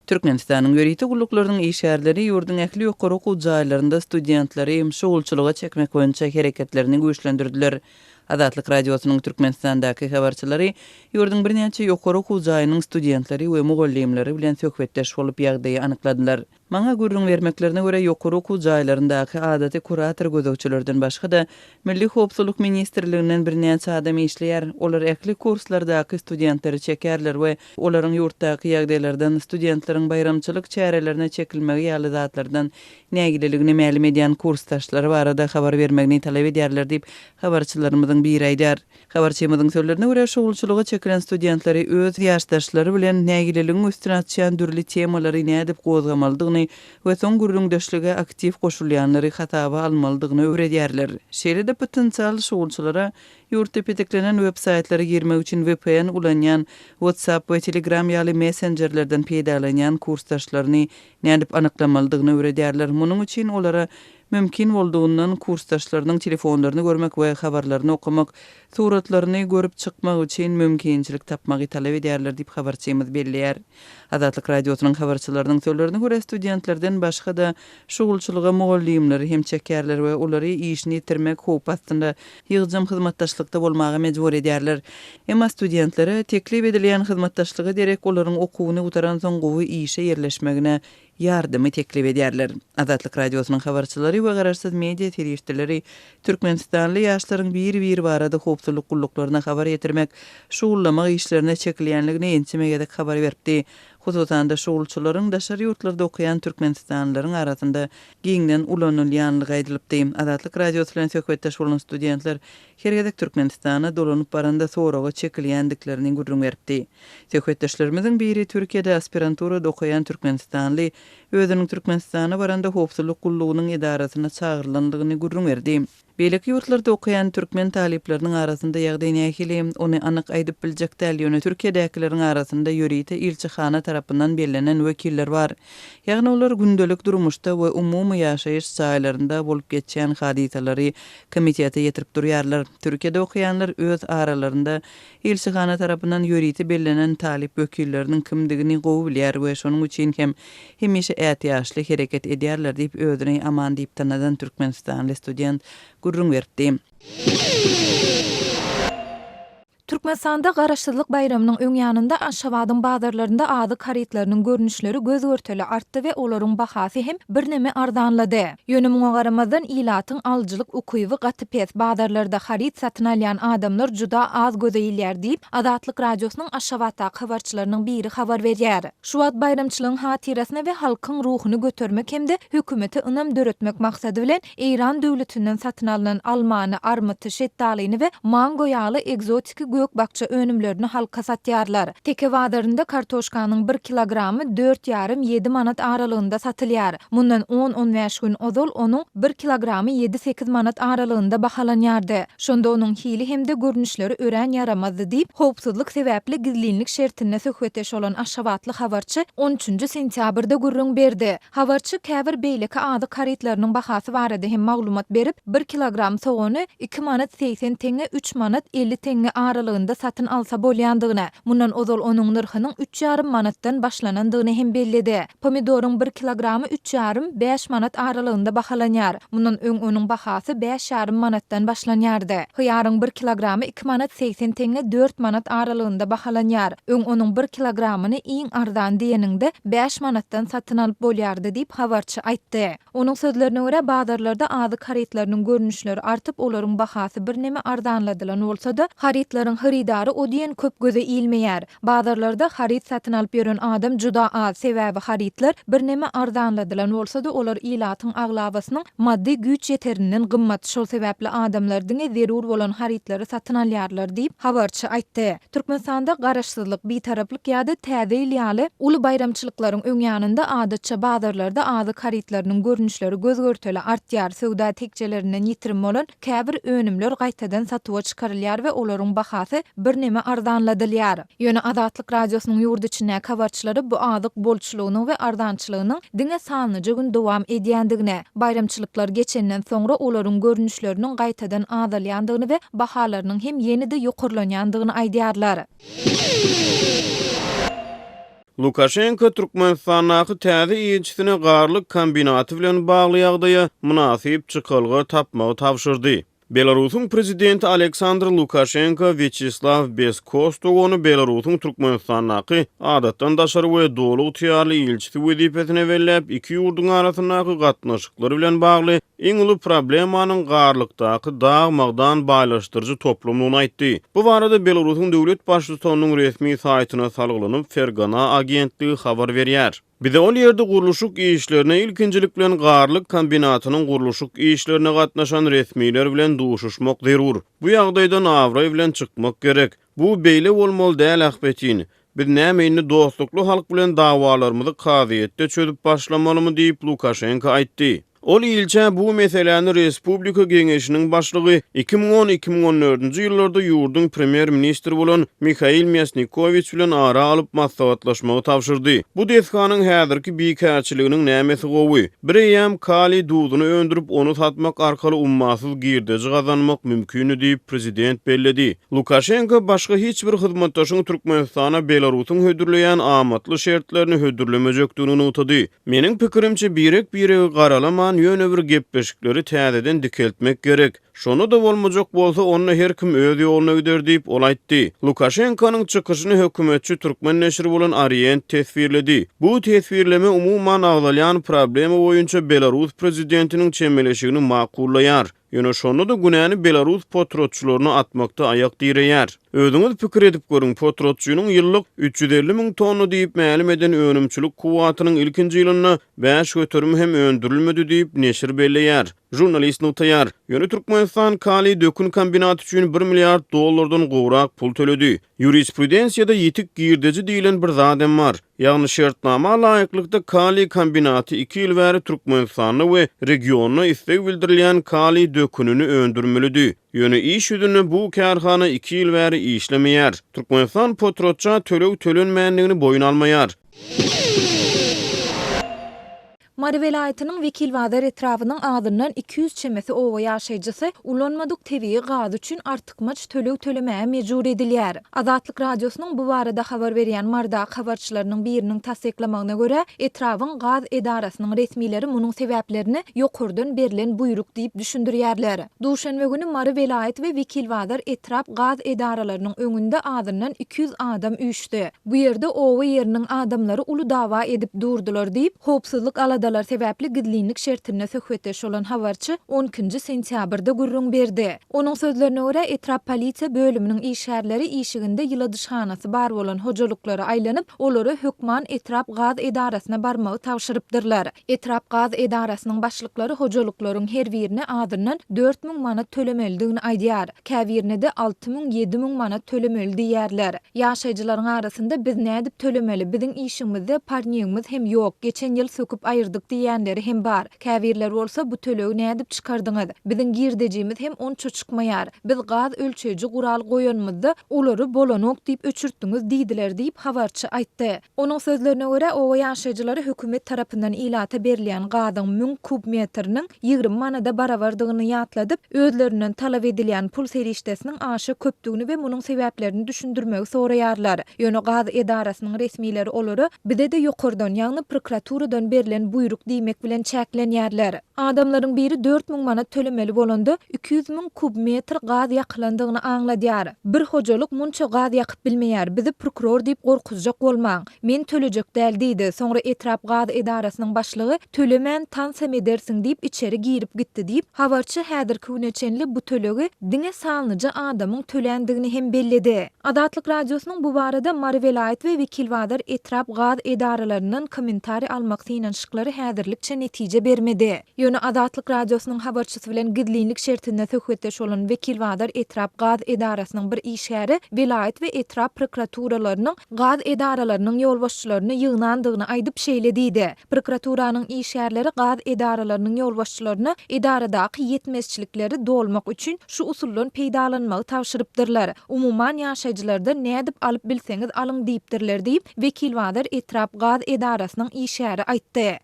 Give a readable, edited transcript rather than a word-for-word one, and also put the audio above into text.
Türkmenistanyň ýörite gulluklarynyň işgärleri ýurduň ähli ýokary okuw jaýlarynda studentleri şugulçylyga çekmek boýunça hereketlerini güýçlendirdiler. Azatlyk Radiosynyň Türkmenistandaky habarçylary ýurduň birnäçe ýokary okuw jaýynyň studentleri we mugallymlary bilen söhbetdeş bolup ýagdaýy anykladylar. Maňa gürrüň bermeklerine görä, ýokary okuw jaýlaryndaky adaty kurator gözegçilerden başga-da, Milli howpsuzlyk ministrliginden birnäçe adam işleýär. Olar ähli kurslardaky studentleri çekerler we olaryň ýurtdaky ýagdaýlardan, studentleriň baýramçylyk çärelerine çekilmegi ýaly zatlardan nägileligini mälim edýän kursdaşlary barada habar bermegini talap edýärler diýip, habarçylarymyzyň biri aýdýar. Habarçymyzyň sözlerine görä, şugulçylyga çekilen studentleri öz ýaşdaşlary bilen nägileligiň üstüni açýan dürli temalary nädip gozgamalydygyny we soň gürrüňdeşlige aktiw goşulýanlary hasaba almalydygyny öwredýärler. Şeýle-de potensial şugulçylara ýurtda petiklenen web-saýtlara girmek üçin vpn ulanýan, WhatsApp we Telegram ýaly messenjerlerden peýdalanýan kursdaşlaryny nädip anyklamalydygyny öwredýärler. Munuň üçin olara Mümkin boldugyndan, kursdaşlarynyň telefonlaryny görmek we habarlaryny okamak, suratlaryny görüp çykmak üçin mümkinçilik tapmagy talap edýärler diýip, habarçymyz belleýär. Azatlyk Radiosynyň habarçylarynyň sözlerine görä, studentlerden başga-da, şugulçylyga mugallymlary hem çekýärler we olary işini ýitirmek howpy astynda ýygjam hyzmatdaşlykda bolmaga mejbur edýärler. Emma studentlere teklip edilýän hyzmatdaşlyga derek olaryň okuwyny gutaransoň gowy işe ýerleşmegine ýardamy teklip edýärler. Azatlyk Radiosynyň habarçylary we garaşsyz media serişdeleri türkmenistanly ýaşlaryň bir-biri barada howpsuzlyk gulluklaryna habar ýetirmek, şugullamak işlerine çekilýänligini ençeme gezek habar beripdi. Hususan-da, şugulçylaryň daşary ýurtlarda okaýan türkmenistanlylaryň arasynda giňden ulanylýanlygy aýdylypdy. Azatlyk Radiosy bilen söhbetdeş bolan studentler her gezek Türkmenistana dolanyp baranda soraga çekilýändiklerini gürrüň beripdi. Söhbetdeşlerimiziň biri Türkiýede aspiranturada okaýan türkmenistanly özüniň Türkmenistana baranda howpsuzlyk gullugynyň edarasyna çagyrylandygyny gürrüň berdi. Beýleki ýurtlarda okaýan türkmen talyplarynyň arasynda ýagdaý nähili, ony anyk aýdyp biljek däl, ýöne Türkiýedäkileriň arasynda ýörite ilçihana tarapyndan bellenen wekiller bar. Ýagny olar gündelik durmuşda we umumy ýaşaýyş jaýlarynda bolup geçýän hadysalary komitete ýetirip durýarlar. Türkiýede okaýanlar öz aralarynda ilçihana tarapyndan ýörite bellenen talyp wekilleriniň kimdigini gowy bilýär we şonuň üçin hem hemişe ätiýaçly hereket edýärler diýip, özüni Aman diýip tanadan türkmenistanly student gürrüň beripdi. Türkmenistanda Garaşsyzlyk baýramynyň öň ýanynda Aşgabadyň bazarlarynda azyk harytlarynyň görnüşleri göz-görtele artdy we olaryň bahasy hem birneme arzanlady. Ýöne muňa garamazdan, ilatyň alyjylyk ukyby gaty pes, bazarlarda haryt satyn alýan adamlar juda az göze ilýär diýip, Azatlyk Radiosynyň Aşgabatdaky habarçylarynyň biri habar berýär. Şu wagt baýramçylygyň hatyrasyna we halkyň ruhuny götermek hem-de hökümete ynam döretmek maksady bilen, Eýran döwletinden satyn alnan almany, armyty, şetdalyny we mango ýaly ekzotiki gök-bakja önümlerini halka satýarlar. Teke bazarynda kartoşkanyň bir kilogramy dört ýarym, ýedi manat aralygynda satylýar. Mundan on-on bäş gün ozal onuň bir kilogramy ýedi-sekiz manat aralygynda bahalanýardy. Şonda onuň hili hem-de görnüşleri örän ýaramazdy diýip, howpsuzlyk sebäpli gizlinlik şertinde söhbetdeş bolan aşgabatly habarçy on üçünji sentýabrda gürrüň berdi. Habarçy käbir beýleki azyk harytlarynyň bahasy barada hem maglumat berip, bir kilogram sogany iki manat 80 teňňe üç manat 50 teňňe aralygynda satyn alsa bolýandygyny, mundan ozal onuň nyrhynyň üç ýarym manatdan başlanandygyny hem belledi. Pomidoryň bir kilogramy üç ýarym, bäş manat aralygynda bahalanýar. Mundan öň onuň bahasy bäş ýarym manatdan başlanýardy. Hyýaryň bir kilogramy iki manat 80 teňňe dört manat aralygynda bahalanýar. Öň onuň bir kilogramyny iň arzan diýeniňde bäş manatdan satyn alyp bolýardy diýip, habarçy aýtdy. Onuň sözlerine görä, bazarlarda azyk harytlarynyň görnüşleri artyp, olaryň bahasy birneme arzanladylan bolsa-da, harytlaryň hyrydary o diýen köp göze ilmeýär. Bazarlarda haryt satyn alyp ýören adam juda az, sebäbi harytlar birneme arzanladylan bolsa-da, olar ilatyň aglabasynyň maddy güýç ýeterinden gymmat, şol sebäpli adamlar diňe zerur bolan harytlary satyn alýarlar diýip, habarçy aýtdy. Türkmenistanda Garaşsyzlyk, Bitaraplyk ýa-da Täze ýyl ýaly uly baýramçylyklaryň öň ýanynda adatça bazarlarda azyk harytlarynyň görnüşleri göz-görtele artýar, söwda tekjelerinden ýitirim bolan käbir önümler gaýtadan satuwa çykarylýar we olaryň bahasy birneme arzanladylýar. Ýöne Azatlyk Radiosynyň ýurt içindäki habarçylary bu azyk bolçulygynyň we arzançylygynyň diňe sanlyja gün dowam edýändigini, baýramçylyklar geçenden soňra olaryň görnüşleriniň gaýtadan azalýandygyny we bahalarynyň hem ýene-de ýokarlanýandygyny aýdýarlar. Lukaşenko Türkmenistandaky täze ilçisine Garlyk kombinaty bilen bagly ýagdaýa mynasyp çykalga tapmagy tabşyrdy. Belarusyň prezidenti Aleksandr Lukaşenko Wýaçeslaw Bezkostowony Belarusyň Türkmenistandaky Adatdan daşary we Doly ygtyýarly ilçisi wezipesine belläp, iki ýurduň arasyndaky gatnaşyklar bilen bagly iň uly problemanyň Garlykdaky dag-magdan baýlaşdyryjy toplumdygyny aýtdy. Bu barada Belarusyň döwlet baştutanynyň resmi saýtyna salgylanyp, Fergana agentligi habar berýär. Bize ol ýerde gurluşyk işlerine, ilkinjilik bilen Garlyk kombinatynyň gurluşyk işlerine gatnaşan resmiler bilen duşuşmak zerur. Bu ýagdaýdan abraý bilen çykmak gerek. Bu beýle bolmaly däl ahbetin. Biz näme indi dostlukly halk bilen dawalarymyzy kazyýetde çözüp başlamalymy diýip, Lukaşenko aýtdy. Ol ilçä bu meseläni Respublika Geňeşiniň başlygy, 2010, 2014-nji ýyllarda ýurduň premýer-ministri bolan Mihail Mýasnikowiç bilen ara alyp maslahatlaşmagy tabşyrdy. Bu desganyň häzirki bikärçiliginiň nämesi gowy? Bireýýäm kaliý duzuny öndürip, ony satmak arkaly ummasyz girdeji gazanmak mümkindi diýip, prezident belledi. Lukaşenko başga hiç bir hyzmatdaşyň Türkmenistana Belarusyň hödürleýän amatly şertlerini hödürlemejekdigini nygtady. Meniň pikirimçe, birek-biregi garalaman, ýöne bir gepleşikleri täzeden dikeltmek gerek. Şonda-da bolmajak bolsa, onda her kim öz ýoluna gider diýip, ol aýtdy. Lukaşenkonyň çykyşyny hökümetçi türkmen neşiri bolan Orient teswirledi. Bu teswirleme umuman agzalýan problema boýunça belarus prezidentiniň çemeleşigini makullaýar. Ýöne şonda-da günäni belarus potratçylaryna atmakda aýak direýär. Özüňiz pikir edip görüň, potratçynyň ýyllyk 350 müň tonna diýip mälim eden önümçilik kuwwatynyň ilkinji ýylynda 5% hem öndürilmedi diýip, neşir belleýär. Žurnalist nygtaýar. Ýöne Türkmenistan kaliý dökün kombinaty üçin bir milliard dollardan gowrak pul töledi. Ýurisprudensiýada ýetik girdeji diýlen bir zat hem bar. Ýagny şertnama laýyklykda kaliý kombinaty iki ýyl bäri Türkmenistanda we regionda isleg bildirilýän kaliý dökünini öndürmelidi. Ýöne iş ýüzünde bu kärhana iki ýyl bäri işlemeýär. Türkmenistan potratça töleg tölenmändigini boýun almaýar. Mary welaýatynyň Wekilbazar etrabynyň azyndan 200 çemesi oba ýaşaýjysy ulanmadyk tebigy gazy üçin artykmaç töleg tölemäge mejbur edilýär. Azatlyk Radiosynyň bu barada habar berýän Marydaky habarçylarynyň biriniň tassyklamagyna görä, etrabyň gaz edarasynyň resmileri munuň sebäplerini ýokardan berlen buýruk diýip düşündirýärler. Duşenbe güni Mary welaýat we Wekilbazar etrap gaz edaralarynyň öňünde azyndan 200 adam üýşdi. Bu ýerde oba ýeriniň adamlary uly dawa edip durdular diýip, howpsuzlyk aladalary sebäpli gizlinlik şertinde söhbetdeş bolan habarçy on ikinji sentýabrda gürrüň berdi. Onuň sözlerine görä, etrap polisiýa bölüminiň işgärleri işiginde ýyladyşhanasy bar bolan hojalyklara aýlanyp, olara hökman etrap gaz edarasyna barmagy tabşyrypdyrlar. Etrap gaz edarasynyň başlyklary hojalyklaryň her birine azyndan 4000 manat tölemelidigini aýdýar. Käbirine-de 6000, 7000 manat tölemeli diýýärler. Ýaşaýjylaryň arasynda biz nädip tölemeli, biziň işigimizde parnigimiz hem ýok, geçen ýyl söküp aýyrdyk diýýänleri hem bar. Käbirleri bolsa bu tölegi nädip çykardyňyz, biziň girdejimiz hem onça çykmaýar, biz gaz ölçeýji gural goýanymyzda olary bolanok diýip öçürtdiňiz diýdiler diýip, habarçy aýtdy. Onuň sözlerine görä, oba ýaşaýjylary hökümet tarapyndan ilata berilýän gazyň müň kub metriniň 20 manada barabardygyny ýatladyp, özlerinden talap edilýän pul serişdesiniň aşa köpdügini we munuň sebäplerini düşündirmegi soraýarlar. Ýöne gaz edarasynyň resmileri olara bize-de ýokardan, ýagny prokuraturadan berlen buýruk diýmek bilen çäklenýärler. Adamlaryň biri 4000 manat tölemeli bolanda, 200 müň kub metr gaz ýakylandygyny aňladýar. Bir hojalyk munça gaz ýakyp bilmeýär, bizi prokuror diýip gorkuzjak bolmaň. Men tölejek däl diýdi. Soňra etrap gaz edarasynyň başlygy Tölemän tansam edersiň diýip içeri girip gitdi diýip, habarçy häzirki güne çenli bu tölegi diňe sanlyja adamyň töländigini hem belledi. Azatlyk Radiosynyň bu barada Mary welaýat we Wekilbazar etrap gaz edaralaryndan kommentariý almak synanyşyklary häzirlikçe netije bermedi. Ýöne Azatlyk Radiosynyň habarçysy bilen gizlinlik şertinde söhbetdeş bolan Wekilbazar etrap gaz edarasynyň bir işgäri welaýat we etrap prokuraturalarynyň gaz edaralarynyň ýolbaşçylaryny ýygnandygyny aýdyp şeýle diýdi, Prokuraturanyň işgärleri gaz edaralarynyň ýolbaşçylaryna edaradaky ýetmezçilikleri dolmak üçin şu usuldan peýdalanmagy tabşyrypdyrlar. Umuman ýaşaýjylardan nädip alyp bilseňiz alyň diýipdirler diýip, Wekilbazar etrap gaz edarasynyň işgäri aýtdy.